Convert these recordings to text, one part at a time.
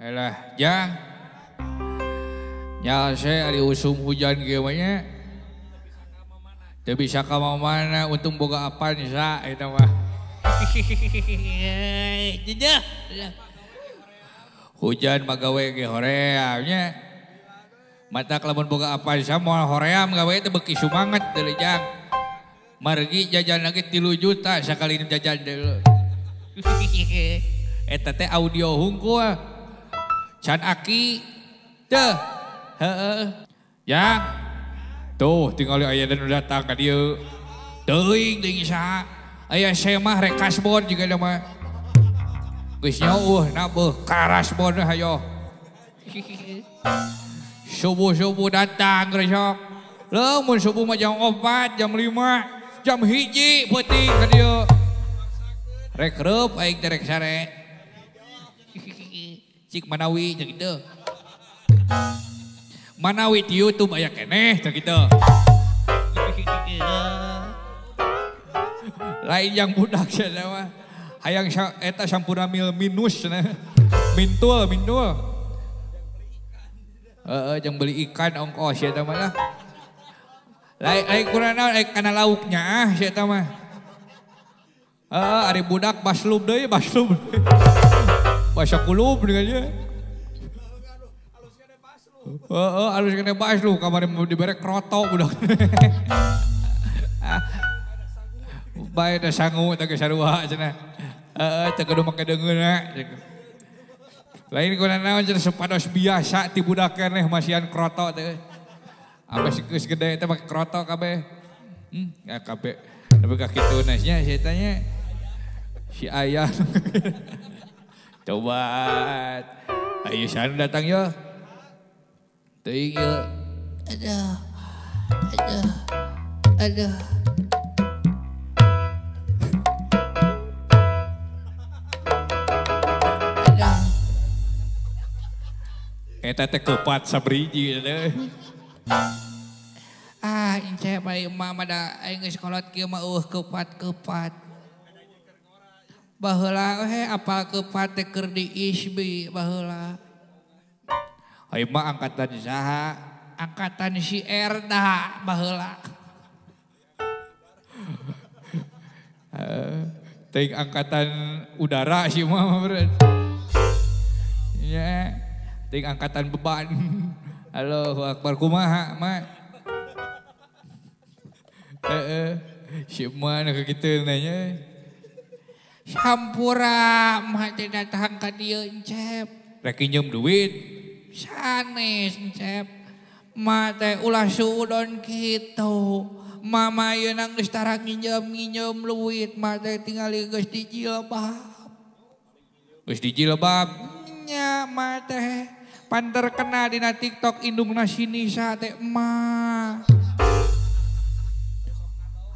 Elah, jang. Nyalse ari usum hujan kieu mah nya. Teu bisa ka mana untung boga Avanza eta mah. Jejeh. Hujan mah gawe ge hoream nya. Matak lamun boga Avanza moal hoream gawe teh beuki sumanget deui jang. Margi jajan lagi 3 juta sakali jajan deui. Eta teh audio hungkul. Can aki teh. Heeh. Jang. Tuh tingali aya nu datang ka dieu. Teuing deui saha. Aya semah rek kasbon juga da mah. Geus nyaueuh na beuh karasbon hayo. Subuh-subuh datang geus sok. Leuh mun subuh mah jam 4, jam 5, jam 1 peuting ka dieu. Rek reup aing teh rek sare. Cik manawi nya kitu. Manawi di YouTube aya keneh teh kitu. Lain yang budak cenah mah. Hayang eta sampurna mil minus cenah. Mintul, mintul. Heeh, jeung beli ikan ongkos eta mah lah. Lain kurang naon lain kana lauknya ah si eta mah. Heeh, ari budak baslub deui, baslub. Basa kulub dengan dia. Heeh, alus kena baslub kamari dibere kroto budak. Bae da sangu teh sarua cenah. Heeh, teu kudu make deungeunna. Lain kuna naon cenah supados biasa ti budak keneh masihan kroto teh. Ampe geus gede teh make kroto kabeh. Ya kabeh. Tapi ka kitu nya si eta nya. Si ayah. Coba. Ayo sana datang yo. Teuing ieu. Aduh. Aduh. Aduh. Aduh. Eta teh keupat sabriji teh. Ah, encep ari emak mah da aing geus kolot kieu mah eueuh keupat-keupat. Baheula we apal keupat teh keur di ISBI baheula. Ai mah angkatan saha? Angkatan si Erda baheula. Teuing angkatan udara si mah meureun. Nya, teuing angkatan beban. Allahu akbar kumaha mah. Heeh, si mah nu kitu nanya. Sampura mah teh datang ka dieu encep. Rek nginjem duit. Sanes encep. Mah teh ulah suudon kitu. Mama yeuna geus tara nginjem-nginjem duit, mah teh tingali geus dijilbab. Geus dijilbab? Nya mah teh pan terkenal dina TikTok indungna si Nisa teh emak.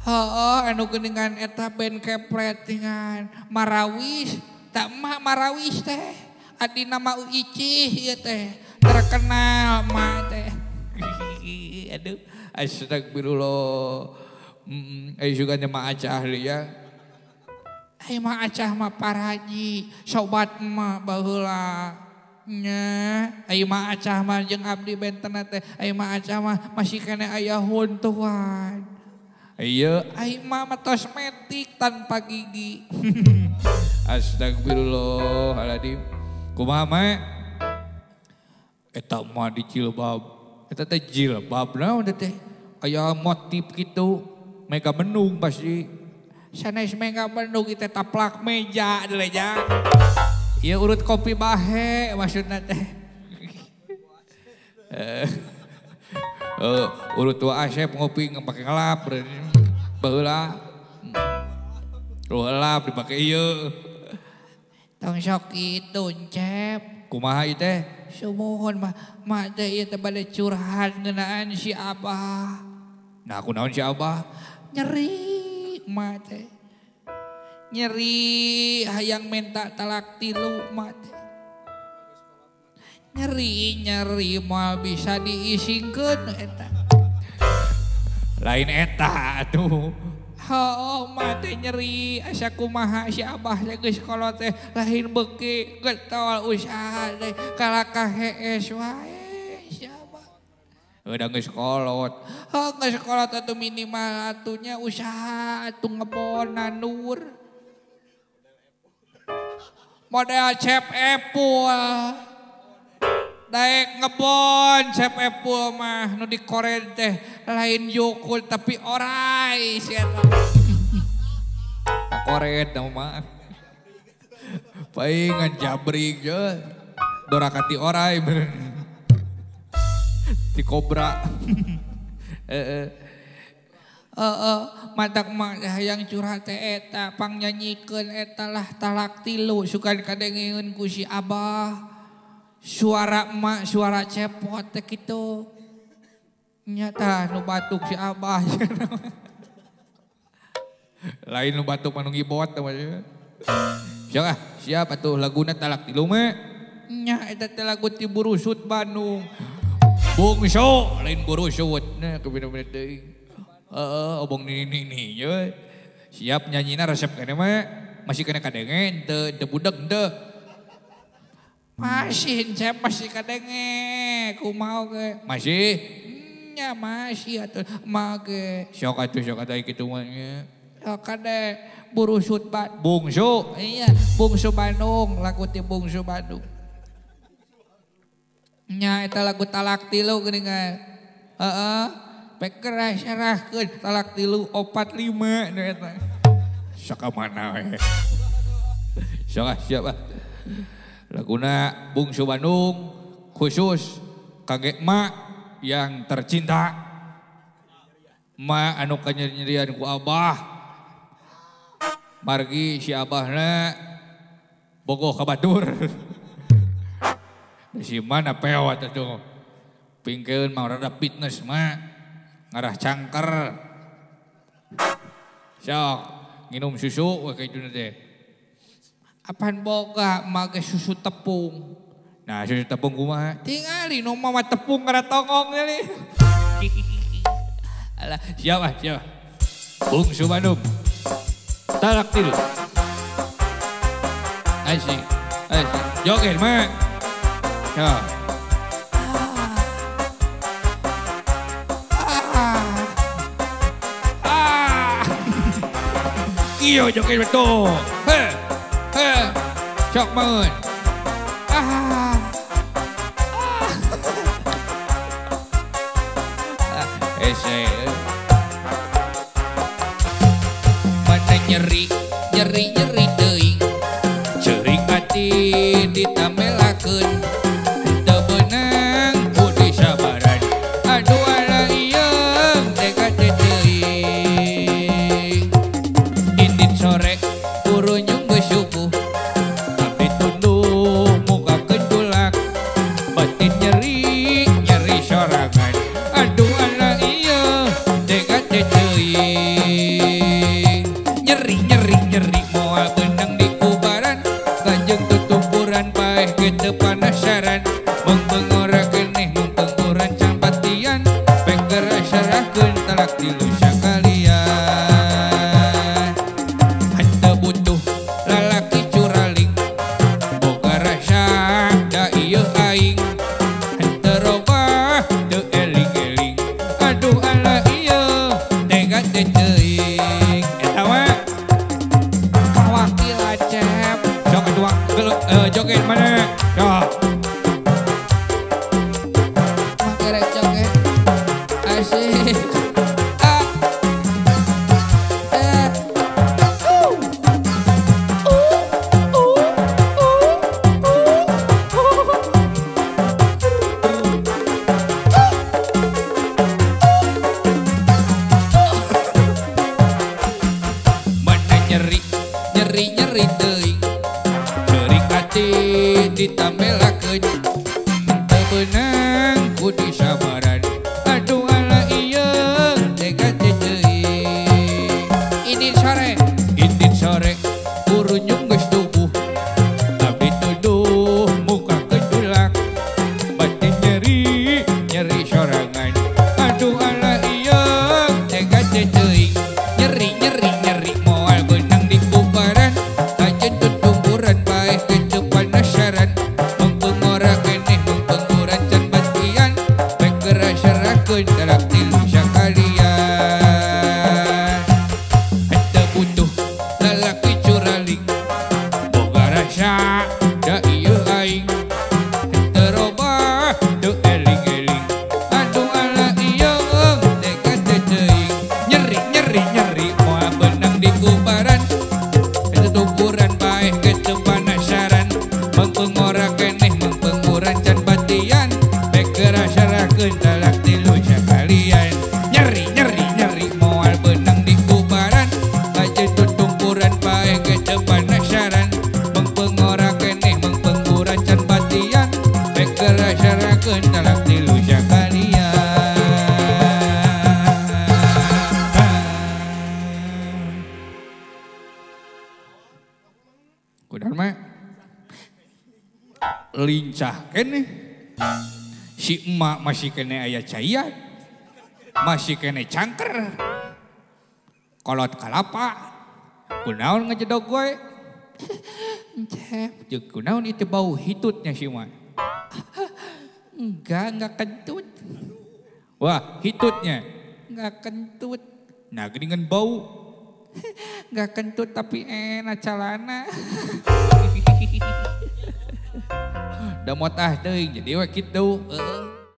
Heeh, anu geuningan eta band kepret dengan Marawis, tak emak Marawis teh. Adina mah Uicih ieu teh, terkenal emak teh. Aduh, astagfirullah. Ayo juga nya mah acah ya. Ai mah acah mah paraji, sobat mah baheula. Nya, ai mah acah mah jeung abdi bentena teh, ai mah acah mah masih keneh aya huntuan. Iya, ai mah tos metik tanpa gigi. Astagfirullahaladzim. Kumaha mah? Eta mah di jilbab. Eta teh jilbab naon teh? Aya motif kitu, mega mendung pasti. Sanes mega mendung ieu teh taplak meja deui jang. Ieu urut kopi bahe maksudna teh. Urut tua Asep ngopi ngepake ngelap baheula. Lu dipake ieu. Tong sok kitu encep. Kumaha ieu teh? Sumuhun mah mak teh ieu teh bade curhat ngeunaan si Abah. Nah kunaon si Abah? Nyeri mak teh. Nyeri hayang minta talak 3 mak teh. Nyeri-nyeri moal bisa diisingkeun eta. Lain eta atuh. Heuh mah teh nyeri asa kumaha si abah teh geus kolot teh lain beuki getol usaha teh kalakah hees wae si abah. Udah geus kolot. Heuh geus kolot atuh minimal atunya usaha atuh ngebon nandur. Model Cep Epul. Daek ngebon Cep Epul mah nu dikoren teh lain yukul tapi orai si eta. Koren mah. Paingan jabrik je. Dorakati orai bener. Ti kobra. Matak mah hayang curhat teh eta pangnyanyikeun eta lah talak tilu sukan kadengeun ku si abah. Suara emak, suara cepot teh kitu. Nyata nu batuk si abah. Lain nu batuk mah nu ngibot teh mah. Siap ah, siap atuh laguna talak tilu mah. Nya eta teh lagu ti Burusut Bandung. Bungsu lain burusut. Nah kebina-bina teuing. Heeh, obong nini-nini ye. Siap nyanyina resep keneh mah. Masih kena kadenge teu teu budeg teu. Masih Cep masih kadenge kumaha ge. Masih? Nya masih atuh mah ge. Sok atuh kitu mah nya. Sok kade Burusut Bungsu. Iya, Bungsu Bandung, lagu ti Bungsu Bandung. Nya eta lagu talak tilu geuningan. Heeh. Pek geura serahkeun talak tilu 4 5 nu eta. Sok ka mana we. Sok ah siap ah. Laguna Bungsu Bandung khusus kage emak yang tercinta. Emak anu kanyeri-nyerian ku abah. Margi si abahna bogoh ka batur. Si mana pewat atuh. Pingkeun mah rada fitness mah ngarah cangker. Sok nginum susu we kitu teh. Apaan boga make susu tepung. Nah susu tepung kumaha? Tingali nu mah tepung kana tongong deui. Alah, siap ah, siap. Bungsu Bandung. Talak tilu. Asik, asik. Joget mah. Ya. Iyo joget betul. Heh. Sok bangun. Ese. Mana nyeri, nyeri, nyeri teuing. Ceurik ati ditamelakeun. Teu beunang ku disabaran. Aduh ala ieu teh teuing. Indit sore kurunyung geus subuh. Penasaran mengpengora keneh mengpenguran campatian pengger serahkeun talak tilu sakalian henteu butuh lalaki curaling boga rasa da ieu aing henteu robah teu eling-eling aduh ala ieu tega teh teuing eta mah kawakil Cep sok atuh joget mana sok makerek joget asik Mana nyeri nyeri nyeri teuing ceurik ati ditamelakeun teu beunang ku disabaran aduh ala ieu tega teh teuing indit sore kurunyung geus tubuh abdi tuduh muka gejolak batin nyeri nyeri sorangan aduh ala ieu tega teh teuing nyeri nyeri bisa da ieu aing terobah teu eling-eling aduh ala ieu teka teuing nyeri nyeri nyeri moal beunang di kubaran tutupuran bae ge teu panasaran mengpengora keneh mengpenguran can batian bekerasarakeun talak tilu sakalian nyeri nyeri nyeri moal beunang di kubaran bae tutumpuran bae ge teu panasaran mengpengora keneh mengpenguran can batian bekerasarakeun talak tilu sakalian. Kudan mah lincah keneh si emak masih kene aya caian masih kene cangker kolot kalapa kunaon ngejedog gue encep jeung kunaon itu bau hitutnya si emak enggak kentut wah hitutnya enggak kentut nah geuningan bau enggak kentut tapi enak calana. Damot ah teuing jadi we kitu. Heeh.